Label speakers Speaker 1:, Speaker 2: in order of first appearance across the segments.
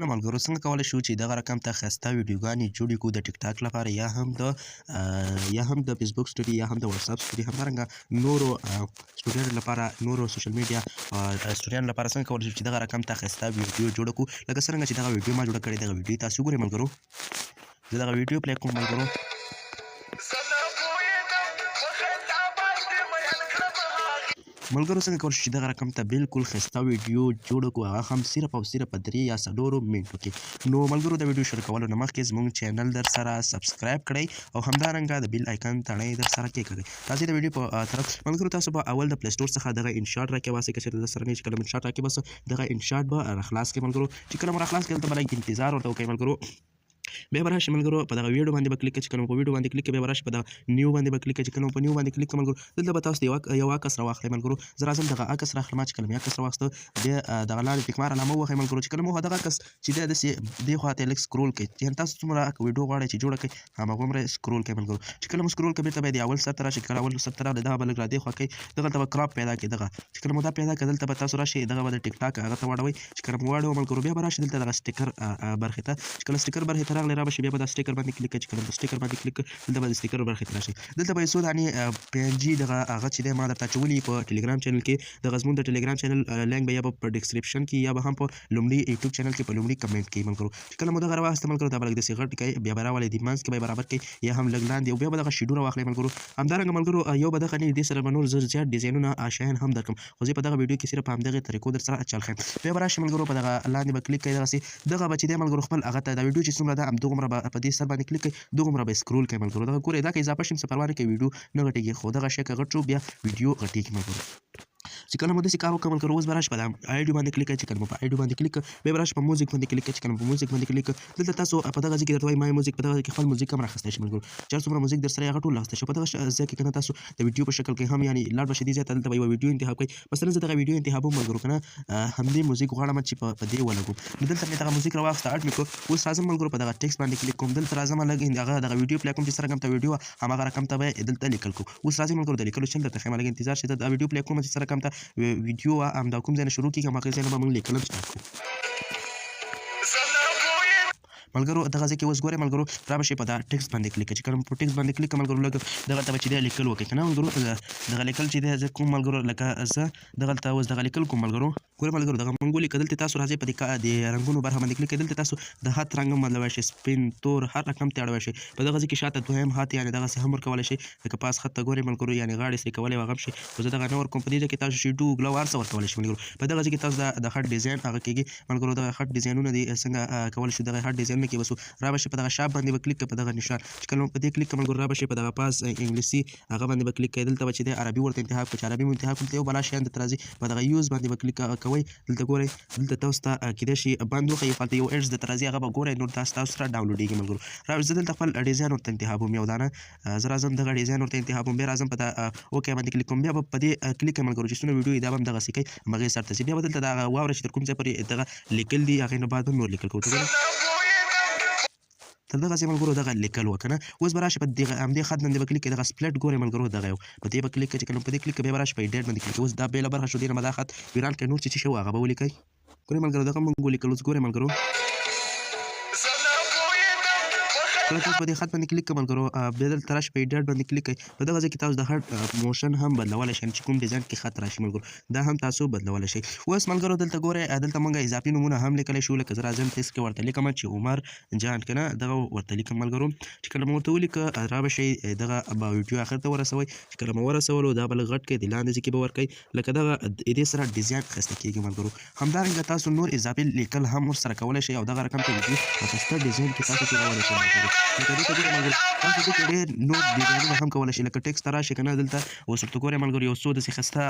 Speaker 1: نو ملګرو، څنګه کولی شو چې دغه رقم ته ښایسته ویډیوګانې جوړې کړو د ټیک ټاک لپاره یا هم د فیسبوک سټوري یا هم د واتساپ سټوري، همدارنګه نورو سټوریانو لپاره، نورو سوشل میډیا سټوریانو لپاره؟ څنګه کولی شو چې دغه رقم ته ښایسته ویډیو جوړه کړو، لکه څرنګه چې دغه ویډیو ما جوړه کړې؟ دغه ویډیو تاسو وګورئ ملګرو، زه دغه ویډیو پلی کوم ملګرو.
Speaker 2: زه پوهېدم په خندا باندې مین کړم هغې.
Speaker 1: ملګرو، څنګه کول شو چې دغه رقم ته بالکل ښایسته ویډیو جوړه کړو، هغه هم صرف او صرف په 3 یا 4 منټو کې؟ نو ملګرو، د ویډیو شروع کولو نه مخکې زموږ چینل در سره سبسکرایب کړئ او همدارنګه د بیل آیکن تڼۍ در سره کېکاږئ. راځئ د ویډیو په طرف. ملګرو، تاسو به اول د پلی سټور څخه دغه انشاټ راکې واسئ که چېرته در سره نه. چې کله انشاټ راکې بس دغه انشاټ به راخلاص کړئ ملګرو. چې کله مو راخلاص کړئ، دلته به لږ انتظار ورته وکړئ ملګرو. بیا به راشي ملګرو، په دغه ویډیو باندې به کلیک کړئ. چې کله په ویډیو باندې کلیک کړئ، بیا به راشي، په دغه نیو باندې به کلیک کړئ. چې کله په نیو باندې کلیک کړئ ملګرو، دلته به تاسو یو عکس راواخلئ ملګرو. زه راځم دغه عکس راخلم. چې کله مې عکس راواخیسته، بیا دغه لاندې ټیک مار علامه ووهئ ملګرو. چې کله مو دغه عکس چې دی داسې دې خوا ته لږ سکرول کړئ، یعنې تاسو څومره ویډیو غواړئ چې جوړه کړئ، هماغومره سکرول کړئ ملګرو. چې کله مو سکرول کړئ، بېرته به د اول سر ته راشي. کله اول سر ته راغلی، دغه به لږ را دې خوا کړئ، دغلته به کراپ پیدا کړئ. دغه چې کله مو دا پیدا کړ، دلته به تاسو راشئ، دغه به د ټیک ټاک هغه ته واړوئ. چې کله مو واړوه ملګرو، بیا به راشي دلته دغه سټیکر برخې ته. چې کله سټیکر برخې ته راغلی، را به شي، بیا به دا سټیکر باندې کلیک کړئ. چې کله په سټیکر باندې کلیک کړئ، دلته به د سټیکر برخې ته راشي. دلته به یې څو دانې پي ان جي دغه هغه چې دی ما درته اچولي په ټلګرام چینل کې. دغه زموږ د ټلګرام چینل لینک به یا به په ډیسکریپشن کې یا به هم په لومړي یوټیوب چینل کې په لومړي کمنټ کې ملګرو. چې کله مو دغه راواخیسته ملګرو، دا به لږ داسې غټ کړئ، بیا به راولئ، د منځ کې به یې برابر کړئ یا هم لږ لاندې، او بیا به دغه شیډو راواخلئ ملګرو. همدارنګه ملګرو، یو به دغه نه، دې سره به نور زه زیات ډیزاینونه شیان هم درکړم، خو زه په دغه ویډیو کې صرف په همدغې طریقو در سره چل ښیم. بیا به راشي ملګرو، په دغه لاندې به کلیک کړئ. دغسې دغه به چې دی ملګرو، خپل هغه ته دا ویډیو چې څومره ده، همدغومره به په دې سر باندې کلیک کړئ، دغومره به سکرول کړئ ملګرو. دغه ګورئ، دا که اضافه شي هم څه پروا نه کوي، ویډیو نه غټېږي، خو دغه شی که غټ شو، بیا ویډیو غټېږي ملګرو. چې کله مو داسې کار وکړ ملګرو، اوس به راشي په دا اډیو باندې کلیک کړئ. چې کله مو په اډیو باندې کلیک کړ، بیا به راشي په موزیک باندې کلیک کړئ. چې کله مو په موزیک باندې کلیک کړ، دلته تاسو په دغه ځای کې درته وایي مای موزیک. په دغه ځای کې خپل موزیک هم راخیستی شئ ملګرو. چې هر څومره موزیک در سره هغه ټول راخیستی شئ په دغه ځای کې، که نه تاسو د ویډیو په شکل کې هم، یعنی لاړ به شئ دې ځای ته، دلته به یوه ویډیو انتخاب کړئ. مثلا زه دغه ویډیو انتخابوم ملګرو، که نه همدې موزیک غواړم چې په دې ولګوم. نو دلته مې دغه موزیک راواخیسته، اډ مې کړ. اوس راځم ملګرو، په دغه ټیکس باندې کلیک کوم. دلته راځم، لږ هغه دغه ویډیو پلی کوم. چې څه رقم ته ویډیو، هماغه رقم ته به دلته لیکل کوم. اوس راځي ملګرو، د لیکلو چل درته ښیم. لږ انتظار شئ، دا ویډیو پلی کوم. چې څه رقم ته ویډیو وه، همدا کوم ځای نه شروع کېږي، هماغه ځای نه به موږ لیکل هم سټارټ کوو.
Speaker 2: زه نه پوهېدم.
Speaker 1: ملګرو، دغه ځای کې اوس ګورئ ملګرو، را به شئ، په دا ټیکس باندې کلیک. چې کله په ټیکس باندې کلیک ملګرو، لږ دغلته به چې دی لیکل وکړئ، که نه ملګرو، دغه لیکل چې دی زه کوم ملګرو، لکه زه دغلته اوس دغه لیکل کوم ملګرو. ګورئ ملګرو، دغه مونږ ولیکل. دلته تاسو راځئ، په دې د رنګونو برخه باندې کلیک کړئ. دلته تاسو د خط رنګ هم بدلولی شئ، سپین، تور، هر رقم ته اړولی شئ. په دغه ځای کې شاته دویم خط یعنې دغسې هم ورکولی شئ، لکه پاس خط ته ګورئ ملګرو، یعنې غاړې سرې کولی هغه هم شئ، خو زه دغه نه ورکوم. په دې ځای کې تاسو شیډو، ګلو، هر څه ورکولی شئ ملګرو. په دغه ځای کې تاسو د خط ډیزاین هغه کېږي ملګرو. دغه خط ډیزاینونه دي، څنګه کولی شو دغه خط ډیزاینونه کې بسو؟ را به شئ، په دغه شاپ باندې به کلیک کړئ، په دغه نشان. چې کله په دې کلیک کړئ ملګرو، را به شئ، په دغه پاس انګلیسي هغه باندې به کلیک کړئ. دلته به چې دی عربي ورته انتخاب کړئ. چې عربي مو انتخاب کړئ، یو بلا شیان درته راځي. په دغه یوز باندې به کلیک کوئ. دلته ګورئ، دلته تاسو ته کېدای شي بند وښیي، خو هلته یو ایډز درته راځي، هغه به ګورئ، نور تاسو سره ډاونلوډېږي ملګرو. را زه دلته خپل ډیزاین ورته انتخابوم یو دانه. زه راځم دغه ډیزاین ورته انتخابوم، بیا راځم په دا اوکې باندې کلیک کوم. بیا به په دې کلیک کوم ملګرو، چې څونه ویډیو یې دا به هم دغسې کوي، همغې سر ته ځي. بیا به دلته دغه واوره چې تر کوم ځای پورې دغه لیکل دي، هغې نه بعد به نور لیکل کوو. تر دغه ځای ملګرو دغه لیکل وکنه. اوس به راشي په دغه همدې خط باندې به کلیک کړئ. دغه سپلیټ ګورئ ملګرو، دغه یو په دې به کلیک کړئ. چې کله په دې کلیک کړئ، بیا به راشي په ایډیټ باندې کلیک. اوس دا بېله برخه شو، دې نه به دا خط ویران کړئ، نور چې څه شی و هغه به ولیکئ. ګورئ ملګرو، دغه موږ ولیکل. اوس ګورئ ملګرو،
Speaker 2: زه نه پوهېدم په
Speaker 1: کله تاسو په دې خط باندې کلیک کړئ ملګرو، بیا دلته راشي، په ایډیټ باندې کلیک کړئ. په دغه ځای کې تاسو د خط موشن هم بدلولی شئ، چې کوم ډیزاین کې خط راشي ملګرو، دا هم تاسو بدلولی شئ. اوس ملګرو دلته ګورئ، دلته مونږ اضافي نومونه هم لیکلی شو. لکه زه راځم، تیس کې ورته لیکم چې عمر جان، که نه دغه ورته لیکم ملګرو. چې کله مو ورته ولیکه، را به شئ، دغه به ویډیو اخر ته ورسوئ. چې کله مو ورسولو، دا به لږ غټ کړئ، د لاندې ځای کې به ورکړئ، لکه دغه دې سره ډیزاین ښایسته کېږي ملګرو. همدارنګه تاسو نور اضافي لیکل هم ورسره کولی شئ او دغه رقم ته ویډیو په ښایسته ډیزاین کې تاسو جوړولی شئ ملګرو. لکه دې ته ګورئ ملګرو، تاسو دې کې ډېر نور ډیزاینونه هم کولی شئ. لکه ټیکس ته راشئ، که نه دلته اوس ورته ګورئ ملګرو، یو څو داسې ښایسته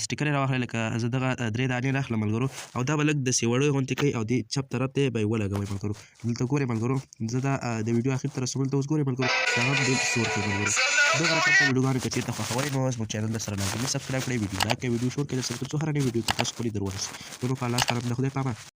Speaker 1: سټیکرې راواخلئ. لکه زه دغه درې دانې راخلم ملګرو، او دا به لږ داسې وړې غوندې کوي او دې چپ طرف ته به یې ولګوئ ملګرو. دلته ګورئ ملګرو، زه دا د ویډیو اخر ته رسول ته. اوس ګورئ ملګرو، دا هم ډېر سور کوي ملګرو. دغه رقم ته ویډیوګانې که چېرته خوښوئ، نو زموږ چینل در سره لازمي سبسکرایب کړئ، ویډیو لایک کړئ، ویډیو شور کړئ در سره، تر څو هره نوې ویډیو کې تاسو پورې در ورسي. نو په الله سره د خدای په امان.